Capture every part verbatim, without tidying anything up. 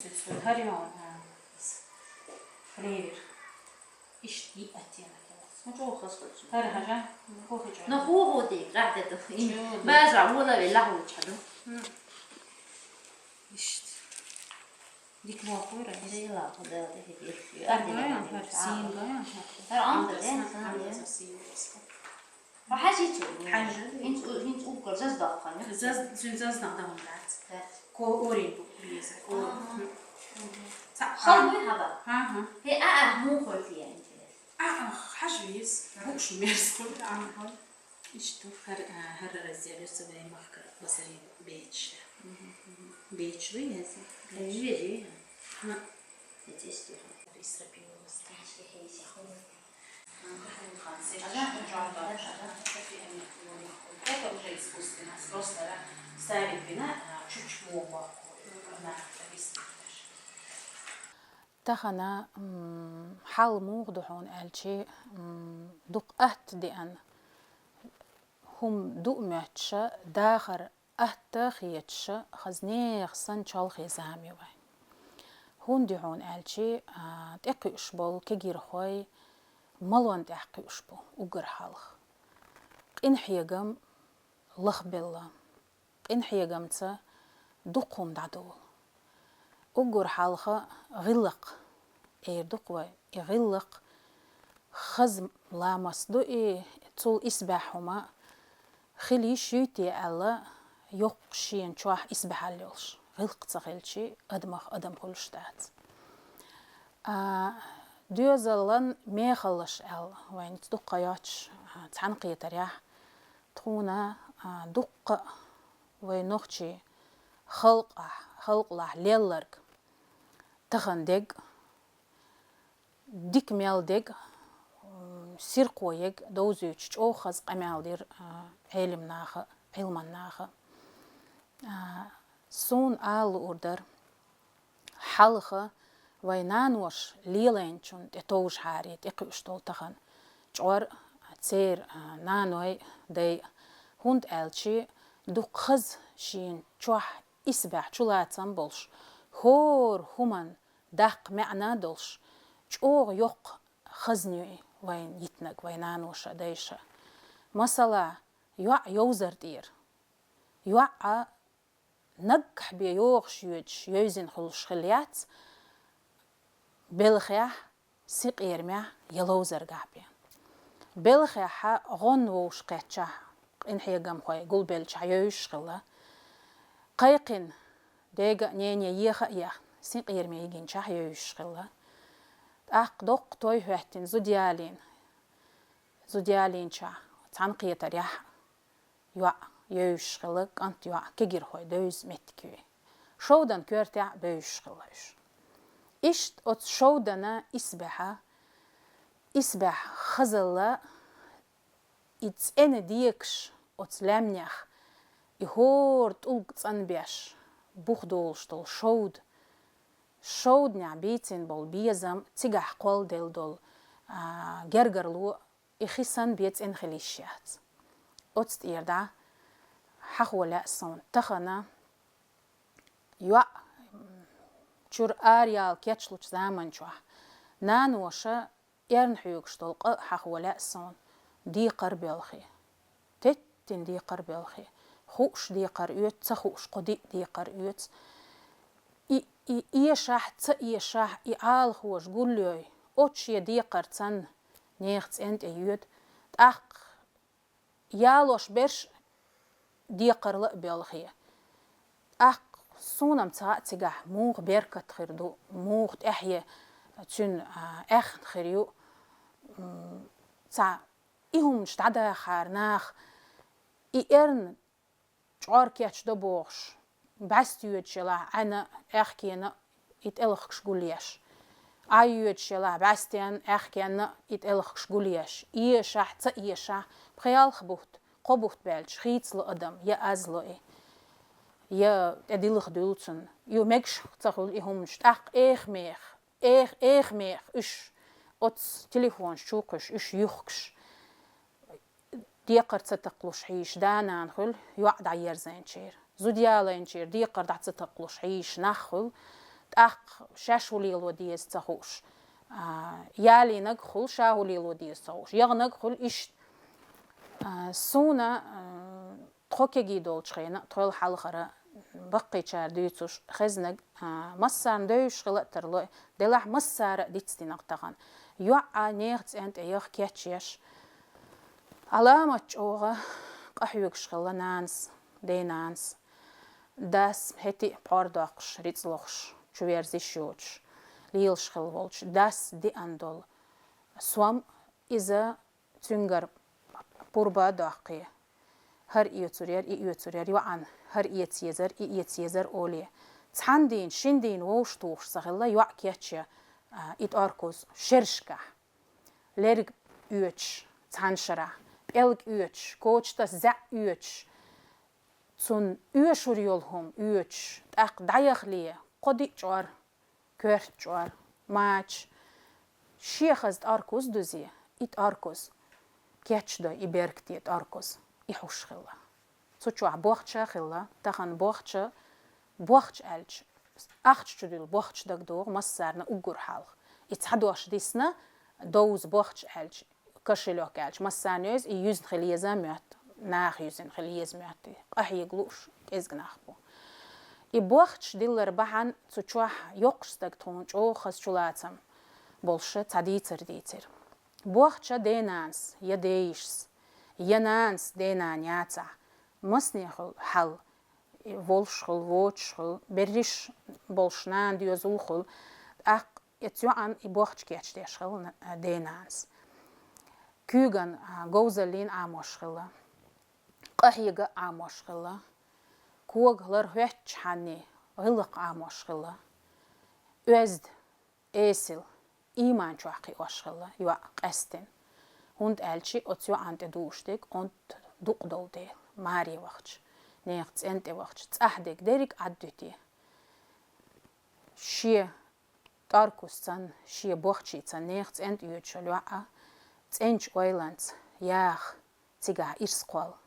Хьажа, а, клевер. Иштта и оттенок. Ну, чё, хас хочешь? Хьажа, хьажа. Кофе чё? Ну, ху-ху, ты, как это? Чё, да. Бажа, вула ве лаху чаду. Иштта. Дика лохура. Рила, куда ты хипишь? Аргаян, хар сингаян, хар. Хар анда, Андерсна, да? Андерсна сингаяска. Хьажа чё? Хьажа. Хинч, хинч угол заз даххан. Заз, зин заз нагдан лац. Да. Ко орин бу леза. Ага. Ца Халбы хаба. Ага. Хе, а, а, му хольти я интерес. А, а, хьажа вис. Буш мерс хол, а, хол. Иштта хар, а, хар разделю савай махкар басари беча. Беч вы язи. Вижи. На. Здесь ты. Исрапиловас. Кашка хейси хумы. Это уже искусственно. Просто ставить вина чуть муку. Она объяснит. Тахана, м, хьал муха ду хьуна аьлчи, м, дукха атта деана, хӀума ду моьттуша, дахар атта хеташ, хаза нехан санна чолхе зама ю вай. ХӀунда ю хьуна аьлчи, а, тӀекхуьуш болу кегирхой малон тӀехь кхуьуш бу уггар хьалха. Къинхьегам лахбелла. Къинхьегамца дукха хӀума дӀадолу. Уггар хьалха гӀиллакх эр ду-кх вай. И гӀиллакх хаза ламаст ду и, цул исбаьхьа хӀума хила йиш юй те аьлла, йоккха шена чохь исбаьхьалла йолуш. ГӀиллакх ца хилчи, адамах адам хуьлуш дац. А, доьзалан мехаллаш аьлла, вайна дуккха йоцуш, а, цхьаьнакхетарехь, тхуна, а, дуккха а вай нохчий халкъахь, халкъалахь лелларг тахана дег, дика мел дег, м, сирхо ег довзуьйтуш чӀогӀа хаза къамел дира, а, Ӏелимнаха, Ӏилманнаха. А, суна ала луур дара, хьалха вай наноша лелайначунна тӀе товжахьара тӀекхуьуш долу тахана чкъор, церан, а, наной, дай, хӀунда аьлчи дукха хаза шена чохь исбаьхьа чулацам болуш, хӀора хӀуманна даккха маьӀна долуш, чӀогӀа йоккха хазна ю и вайна йитинарг, вай наноша, дайша. Масала, йоӀ йовзар тӀера. ЙоӀ а наггахь бен йогӀуш йоьдуш, йовзина хуьлуш хилла яц, белхехь, синкъерамехь я ловзаргахь бен. Белхехь гӀонна вовшахкхетчахь, къинхьегамхой гулбелчахь йовзуш хилла. Кхайкхина, дега а, нене еха а ехна, синкъераме йигинчахь йовзуш хилла. ТӀаккха доккха той хӀоьттина зуда ялийна, зуда ялийначахь, цхьаьнакхетарехь, йоӀ йовзуш хилла, кӀант йоӀ кегирхой девза меттиг ю и. Шовдан коьртехь а бевзаш хилла уьш. Иштта оцу шовдана исбаьхьа, исбаьхьа хазалла и цӀена декаш оцу лаьмнех, и хӀора тӀулг цӀанбеш, бух долуш долу шовда, шовданехь бийцина болу безам, цигахь кхолладелла долу, а, гергарло, и хи санна бен цӀена хила йиш яц. Оцу тӀера дӀа хьахо лаьа суна. Тахана йоӀ чуьра араяла кечлучу заманчохь наноша эрна хьоьгуш долу къа а хьахо лаьа суна, декхар боьлхий. Теттина декхар боьлхий. Хууш декхар оьцу, ца хууш кхо-диъ декхар оьцу. И, и эшахь, ца эшахь, и Ӏалахоша гулйой, оцу шен декхарца нехан цӀен тӀе йоьду. ТӀаккха ялош берш декхарла а боьлхий. ТӀаккха суна-м ца хаьа цигахь муха беркат хир ду, муха тӀаьхье цуьнан, а, аьхна хир ю. М, цхьа и хӀуманаш дӀадахахьара наха, и эрна чкъор кечдо бохуш, бӀаьста йоьдуш елахь, Ӏаьна, аьхкена и тӀелхкаш гулъеш. Ӏай йоьдуш елахь, бӀаьстенна, аьхкенна и тӀелхкаш гулъеш. Эшахь, ца эшахь, пхи-ялх бутт, кхо бутт баьлча, хийцало адам, я аз ло и, я тӀе дилха дуьллу цунна. Ю мегаш ца хуьлу и хӀуманаш, тӀаккха эха меха, эха, эха меха уьш, оцу телефонаш чу кхуьш, уьш юхкуш. Декхар ца такхалуш хьийзаш да-нана хуьлу йоӀ дӀаерзайначеран. Зуда ялайначеран декхар дӀа ца такхалуш хьийзаш нах хуьлу. тӀаккха шаьш хӀу лело деза ца хууш, а, ялийнарг хуьлу ша хӀу лело деза ца хууш, яханарг хуьлу иштта. А, суна, а, тхо кегий долчу хенахь, тхол хьалхара баккхийчара дуьйцуш хезнарг, а, массарна девзаш хила а тарло, делахь массара а дицдинарг тахана. ЙоӀ а нехан цӀен тӀе яха кечъеш, Ӏаламат чӀогӀа къахьоьгуш хилла нанас, денанас. Дас хӀетте а пхьор доккхуш, рицкъ лохуш, чуверзаш йоцуш, лелаш хилла волчу дас деана долу сом, иза цуьнгара пурба а доккхий, хӀара оьцур яра, и оьцур яра, йоӀана хӀара эца езара, и эца езара олий. Цхьана дийнахь, шина дийнахь вовшахтухуш ца хилла йоӀ кечъян, а, и тӀоркуз шерашкахь. Лерг оьцуш цхьана шарахь, пӀелг оьцуш, коча таса зӀе оьцуш, цунна оьшур йолу хӀума оьцуш, тӀаккха дӀаяхале, кхо диъ чӀор, коьрта чӀор, мача, шен хаза тӀоркуз дузе, и тӀоркуз кечдо, и беркате тӀоркуз, и хьуш хилла. Цу чохь бохча а хилла, тахана бохча, бохча аьлча, ахча чу дуьллу бохча дагадогӀу массарна уггар хьалха. И цхьа дош дисна, довза бохча аьлча, кошелёк аьлча, массарна йовза, и юьзна хила еза моьтту, наха юьзна хила еза моьтту, къахьега лууш кӀезиг нах бу. И бохча диллар бахьана цу чохь йоккхуш стаг тхуна чӀогӀа хаза чулацам болуша цхьа дийцар дийцира. Бохча денанас, я дейишас, я нанас денан яцахь, масане хуьлу хьал, волуш хуьлу, воцуш хуьлу, берриш болуш нана доьзал хуьлу, тӀаккха оцу йоӀана и бохча кечдеш хилла на-, денанас. Куьйган, а, говзаллин Ӏамош хилла, къахьега Ӏамош хилла, кога лар хӀоьттичхьана гӀиллакх Ӏамош хилла, оьзда, эсала, ийман чохь кхиош хилла йоӀ къаьсттина. ХӀунда аьлча оцу йоӀана тӀе дууш дерг онда дукъ долу дела, маре вахча, нехан цӀен тӀе вахча, цӀахь дерг дерриг Ӏаддуьтий. Шен тӀоркузца, шен бохчица нехан цӀен тӀе оьцуш йолу йоӀ а, цӀеначу ойланца яха, цигахь ирс кхолла,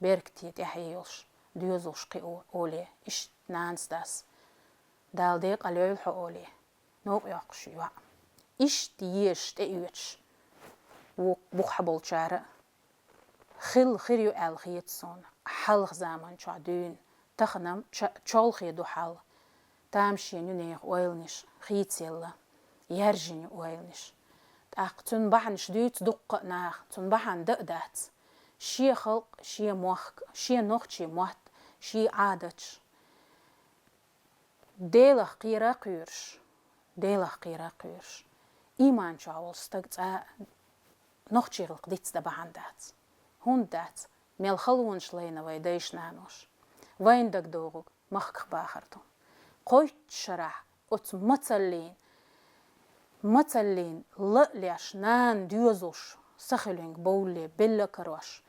беркате тӀаьхье йолуш, доьзалш кхио олий, иштта нанас, дас Дала декъал йойла хьо олий, новкъа йоккхуш йоӀ. Иштта езаш тӀеоьцуш ву-, вукхахь болчара а, хилла хир ю аьлла хета суна, хьалха заман чохь дуьйна, тахана-м ча-, чолхе ду хьал, тамашийна ю нехан ойланаш, хийцаелла, яьржина ю ойланаш. ТӀаккха цуьнан бахьанаш дуьйцу дуккха а наха, цуьнан бахьана дан а дац. Шен халкъ, шен мохк, шен нохчийн мотт, шен Ӏадаташ. Делах кхера а кхоьруш, Делах кхера а кхоьруш, ийман чохь волу стаг цкъа а нохчийн гӀиллакх дицдан бахьана дац. ХӀунда дац? Мел халонаш лайна вайн дайша-наноша. Вайна дагадогӀург махках бахар ду. Кхойтта шарахь оцу мацаллин, мацаллин ла а леш, нана доьзалш сахиллинг бовлле белла а карош,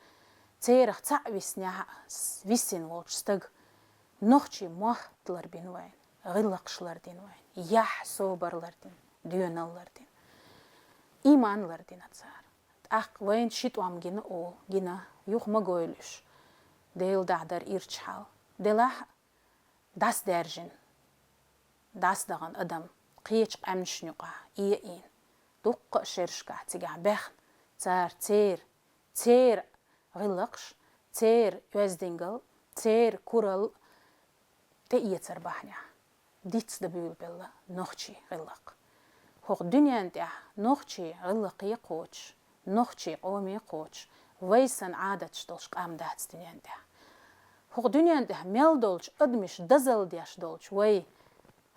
церах цхьаъ виснехь а, с-, висина волчу стага нохчийн мотт ларбина вайна, гӀиллакхаш лардина вайна, яхь, собар лардина, доьналла лардина, ийман лардина цара. ТӀаккха вайна ши тӀом гина олу, гина, юха ма гойла уьш, Делан дуьхьа дара ирча хьал. Делахь а дӀасадаьржина, дӀасадахана адам кхечу къаьмнашна юкъахь ийна, дуккха а шерашкахь цигахь баьхна, цара церан, церан гӀиллакхаш, церан оьздангалла, церан куралла тӀеэцар бахьанехь, дицдан буьйлабелла нохчийн гӀиллакх. ХӀокху дуьнен тӀехь нохчийн гӀиллакхе кхочуш, нохчийн къоме кхочуш, вай санна Ӏадаташ долуш къам дац дуьнен тӀехь. ХӀокху дуьнен тӀехь мел долчу адамаш дозалла деш долчу вай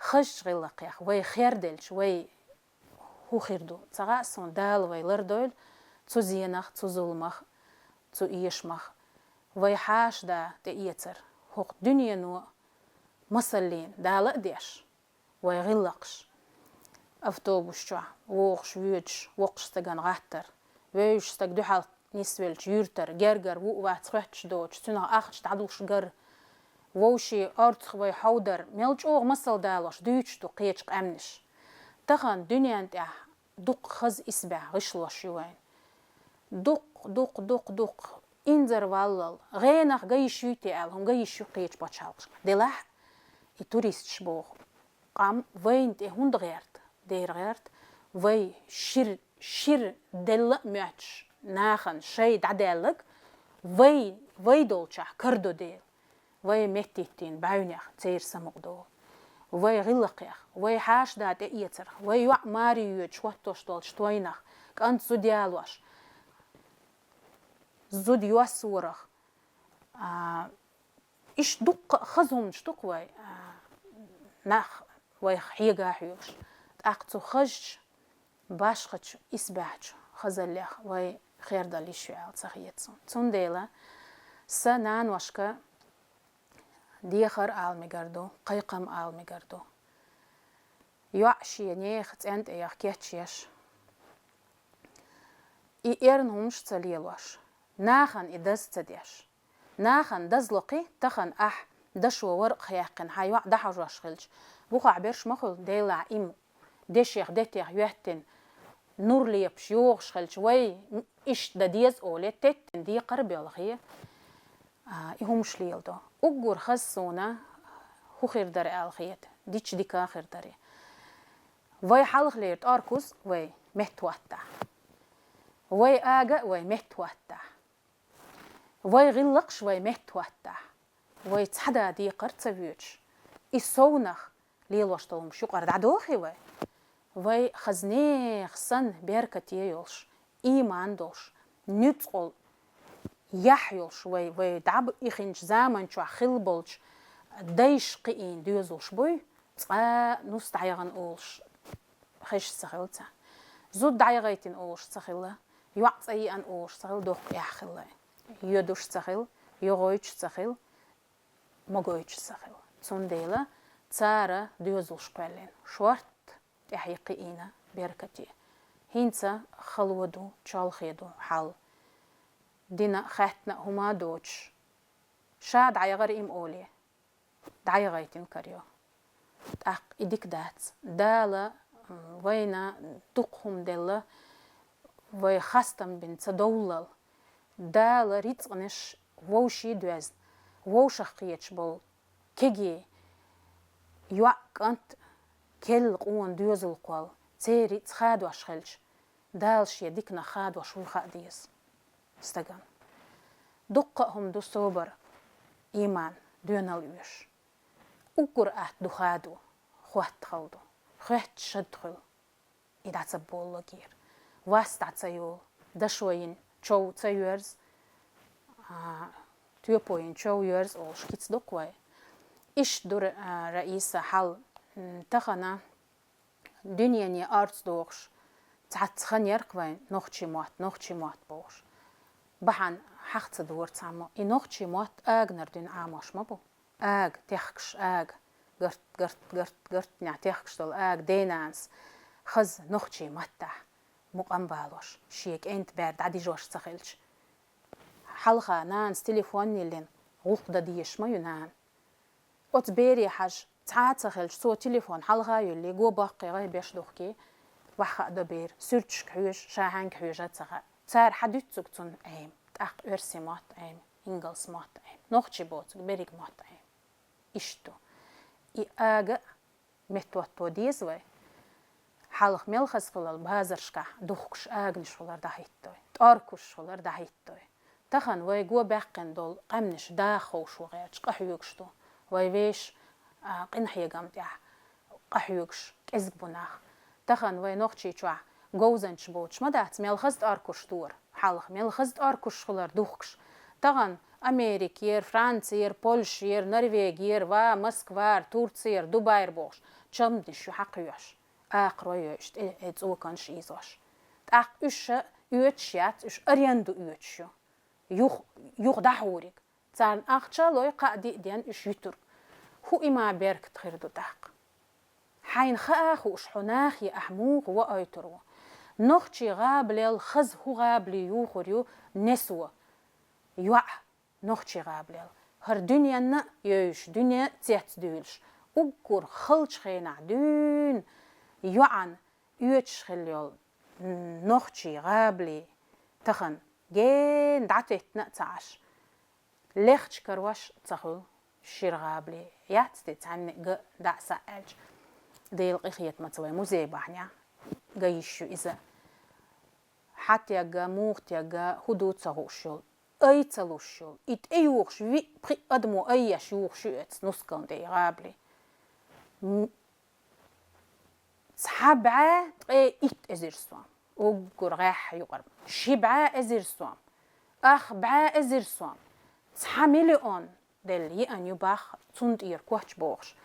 хазачу гӀиллакхех, вай херделча, вай хӀун хир ду? Ца хаьа суна, Дала вай лардойла цу зенах, цу зуламах, цу эшамах. Вай хьаша да тӀеэцар хӀокху дуьнено масаллина Дала а деш, вай гӀиллакхаш. Автобус чохь вогӀуш, воьдуш, воккхачу стагана гӀаттар, вевзаш стаг дуьхьал нисвелча юьртара, гергара ву а вац хоьттуш доцуш, цуьнах ахча дӀадуш гар, вовшийн орцах вай хьовдар, мел чӀогӀа масал далош дуьйцуш ду кхечу къаьмнаш. Тахана дуьнен тӀехь дукха хаза исбаьхьа гӀишлош ю вайна. Дукха, дукха, дукха, дукха инзарваллал, гӀенах ган йиш юй те аьлла, хӀума ган йиш ю кхечу пачхьалкхашкахь. Делахь а и туристаш боху, Къам вайна тӀе хӀунда гӀерта? Дера гӀерта, вай шир, шир делла а моьттуш, нахана шай дӀадаьлларг, вай, вай долчохь карадо дела. Вай меттиттийн бӀаьвнех церан самукъадолу. Вай гӀиллакхех, вай хьаша да тӀеэцарх, вай йоӀ маре йоьдуш хӀоттош долчу тойнах, кӀант зуда ялош, зуда йоссорах, а, иштта дуккха а хаза хӀуманаш ду-кх вай, а, нах вайх хьега а хьоьгуш. ТӀаккха цу хазачу, башхачу, исбаьхьчу хазаллех вай хердала йиш ю аьлла ца хета суна. Цундела сан наношка дехар ала мегар ду, кхайкхам ала мегар ду. ЙоӀ шен нехан цӀен тӀе яха кечъеш, и эрна хӀуманаш а ца лелош, нахана и даз а ца деш. Нахана даз ло кхин, тахана ахь дашо варкъах яьккхина хьан йоӀ дӀахьожош хилча, бухахь берш ма хуьлу, делахь и м-, дешех, детех йоьттина, нур лепаш йогӀуш хилча, вай, м-, иштта дан деза олий, теттина декхар а боьлхий, а, и хӀуманаш леладо. Уггар хаза суна хӀун хир дара аьлла хета, дича дика а хир дара. Вай хьалхалера тӀоркуз вай меттахӀоттахь. Вай ага а вай меттахӀоттахь. Вай гӀиллакхаш вай меттахӀоттахь. Вай цхьа да декхар а ца воьдуш, и совнах лелош долу хӀуманаш юкъара дӀадохий вай? Вай хаза нехан санна беркате йолуш, ийман долуш, нуьцкъала яхь йолуш вай, вай дӀабихинчу заман чохь хилла болчу дайша кхиийна доьзалш буй, цкъа а нус дӀаяхана олуш хезаш ца хилла царна. Зуда дӀаяхийтина олуш ца хилла, йоӀ цӀа еана олуш ца хилла, доккха эхь хилла. Йоьдуш ца хилла, йогӀуьйтуш ца хилла, могуьйтуш ца хилла. Цундела цара доьзалш кхоьллина, шортта тӀаьхье кхиийна беркате. ХӀинца хало ду, чолхе ду хьал. Дина а, хаьттина а хӀума а доцуш, ша дӀаяхара и ма олий, дӀаяхийтина карайо. ТӀаккха и дика дац. Дала, м, вайна дукха хӀума делла, вай хастам бина ца довллал. Дала рицкъанаш вовшийн доьзна, вовшах кхеташ болу кегий йоӀ, кӀант, керла къона доьзал кхолла, церан рицкъ хадош хилча, Дала шен диканах хадош вуй хаа деза стагана. Дуккха а хӀума ду собар, ийман, доьналла оьшу. Уггар атта ду хадо, хӀотта хала ду, хоьттуш шад хуьлу. И дӀа ца болу лагера. Вас дӀа ца йолу, дашо йина чов ца йоьрзу, а, тоьпо йина чов йоьрзу олуш кица ду-кх вай. Иштта ду, а, Раиса, хьал, м, тахана дуьнене орца дохуш, цхьацца хан яра-кх вайн нохчийн мотт, нохчийн мотт бохуш. Бахьана хьаха ца дора цхьаммо. И нохчийн мотт аганара дуьйна Ӏамош ма бу. Ага, техкаш ага, гарт, гарт, гарт, гартнехь техкаш долу ага, ден-нанас хаза нохчийн маттахь мукъам балош, шен кӀентан бер дӀадижош ца хилча. Хьалха нанас телефон йиллина, гӀуллакх дан дезаш ма ю нана. Оцу бере хьажа, цхьа а ца хилча, цо телефон хьалха а йиллий, го боккхий, гӀайбеш духкий, ваха хаа до бер, суьрташка хьоьжуш, ша хьаьнга хьоьжу а ца хаьа. Цара хьан дуьйцург цунна Ӏема, тӀаккха оьрсийн мотт Ӏема, ингалс мотт Ӏема, нохчийн боцург берриг мотт Ӏема. Иштта ду. И ага а меттахӀотто деза вай. Хьалха мел хаза хилла базаршкахь духкуш аганаш хилар дӀахӀиттой, тӀоркушаш хилар дӀахӀиттой. Тахана вай го баьккхина долу къаьмнаш даха ховшо гӀерташ къахьоьгуш ду. Вай вешан, а, къинхьегам тӀехь къахьоьгуш кӀезиг бу нах. Тахана вай Нохчийчохь говзанчаш боцуш ма дац, мел хаза тӀоркушаш дора. Хьалха мел хаза тӀоркушаш хилар духкуш. Тахана Америкера, Францера, Польшера, Норвегера, ва Москвара, Турцера, Дубайра бохуш, чамданаш ю хьакхоьхьуш, акхарой йойуш, тӀе, э, цӀоканаш ийзош. ТӀаккха уьш ша оьцуш яц, уьш аренду оьцуш ю. Юха, юха дӀахьуриг. Царна ахча а лой, кхаа-диъ ден уьш юьтург. ХӀун и ма беркат хир ду тӀаккха? Хьайна хаа а хууш, хьо нахе ахь муха ваойтур ву? Нохчийн гӀабалел хаза хӀун гӀабали юхур ю несо? ЙоӀ, нохчийн гӀабалел. ХӀара дуьненна а йойуш, дуьне а цецдуьйлуш, уггар халчу хенахь дуьйна йоӀана оьцуш хилла йолу, м, нохчийн гӀабали тахана гена дӀатеттина а ца Ӏаш. Лехча карош ца хуьлу шира гӀабали, яц те цхьаьнниг а дӀа а схьа аьлча. Дела къинхетамца вай музей бахьанехь ган йиш ю иза. Хьан тегга, муха тегга, хӀун ду ца хууш йолу, ай ца луш йолу, и тӀеюхуш виъ-пхиъ адамо ай еш юхуш ю оцу нускална тӀе и гӀабали. М, цхьа бӀе ткъе итт эзар сом. Уггар гӀеххьа юкъара. Ши бӀе эзар сом. Ах бӀе эзар сом. Цхьа миллион делла еана ю боху, цунна тӀера коч бохуш.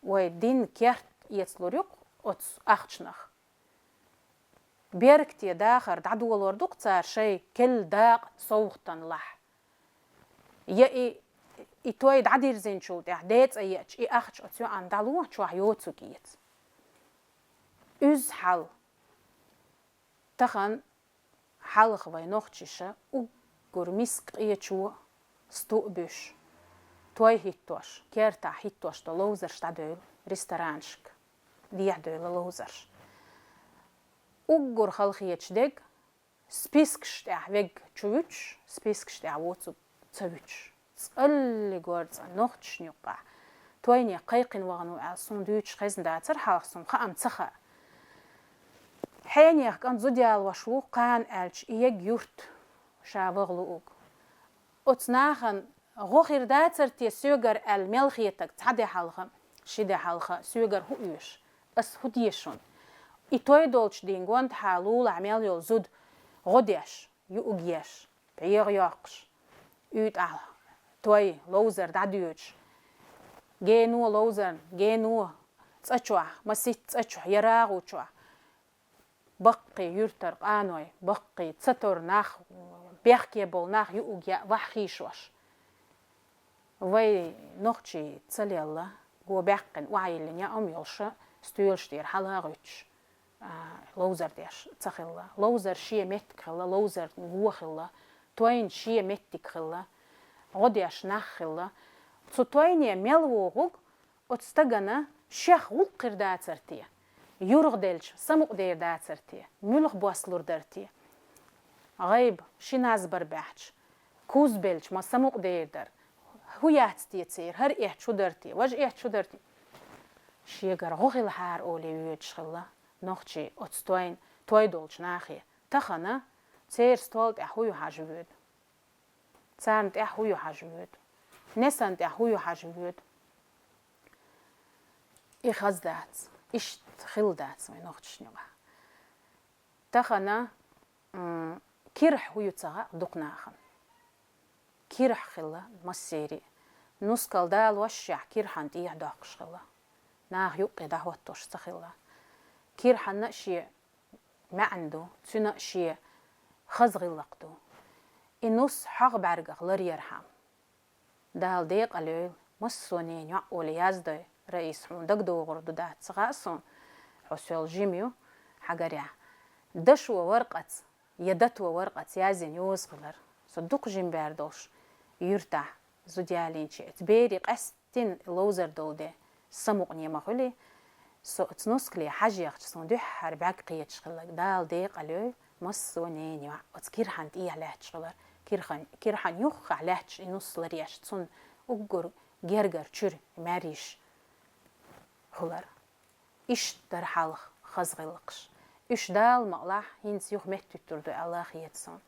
Вай дин керт эцалур ю-кх оцу ахчанах. Беркате дахар дӀадолор ду-кх цара шайн керла дакъа совгӀатанлахь. Я и, и той дӀадирзинчул тӀаьхьа ден цӀа еача, и ахча оцу йоӀана дӀало, чохь йоцург эца. Уьзза хьал. Тахана хьалха вай нохчаша уггар миска къечо, сту а буьсуш, той хӀиттош, кертахь хӀиттош долу ловзарш дӀадевлла ресторанашка, дехьадевлла ловзарш. Уггар халахеташ дерг, спискаш тӀехь верг чу вуьтуш, спискаш тӀехь воцург ца вуьтуш. ЦӀалли гор цӀа нохчашна юккъехь тойне кхайкхина вахана ву аьлла, суна дуьйцуш хезна дацара хьалха, суна хаам ца хаьа. Хьенех кӀант зуда ялош ву, кхана аьлча, и ерг юрт ша ваха луург. Оцу нахана гӀо хир дацара те соьгара аьлла мел хетарг цхьа де хьалха, ши де хьалха соьгара хӀун оьшу? Ас хӀун де шуна? И той долчу дийнан гонаха лулахь мел йолу зуда гӀо деш, юург еш, пхьегӀа йоккхуш, уьйтӀахь той, ловзар дӀадоьдуш, гено ловзарна, гено цӀа чохь, маситта цӀа чохь, я рагӀу чохь, баккхий юьртара къаной, баккхий ца тора нах, бехке болу нах юург яа ваьхьа хийшош. Вай нохчий ца лелла, го баьккхина охьайиллина яа ам йолуша, стоьлаш тӀера хьала а гӀуьттуш, а, ловзар деш ца хилла. Ловзар шен меттиг хилла, ловзар го хилла, тойн шен меттиг хилла, гӀо деш нах хилла. Цу тойне мел вогӀург оцу стагана шех гӀуллакх хир дацара те, юргӀа делча самукъадер дацара те, муьлха бослур дара те. ГӀайба, ши назбар баьхча, куз белча ма самукъадер дара. ХӀун яц те церан, хӀара эцча хӀун дара те, важа эцча хӀун дара те? Шегара гӀо хилахьара олий воьдуш хилла нохчий оцу тойн, той долчу нахе. Тахана церан стол тӀехь хӀун ю хьажа воьду? Царна тӀехь хӀун ю хьажа воьду? Несана тӀехь хӀун ю хьажа воьду? И хаза дац, иштта хилла дац вайн нохчашна юкъахь. Тахана, м, кирхь хӀун ю ца хаьа дукха нахана. Кирхь хилла массеран. Нускал далошшехь кирхьан тӀехь доккхуш хилла. Наха юккъе дӀахӀоттош ца хилла. Кирхьанна а шен маьӀна ду, цуьнан а шен хаза гӀиллакх ду. И нус хьагӀ бӀаьргах ларъярхьама. Дала декъал йойла, массо а ненан йоӀ олий яздой, Раиса, хьуна дагадогӀур ду дац ца хаьа суна, хьо сол жима ю, хьагарехь. Дашо варкъаца, я дато варкъаца яздина йоза хилар. Со дукха жима бер долуш юьртахь зуда ялийначу, оцу берийн къаьстина ловзар долу де самукъане ма хуьлий, со оцу нускале хьажа яхча, суна дуьххьара бӀаьрг кхеташ хилла, Дала декъал йойла, массо а ненан йоӀ оцу кирхьан тӀехь лаьтташ хилар. Кирхьан, кирхьан юххехь лаьтташ и нус ларъеш, цунна уггар гергара чуьра маьрйиш хуьлар. Иштта дара хьалха хаза гӀиллакхаш. Уьш Дала мукъалахь, хӀинца юха меттахӀуьттур ду аьлла хета суна.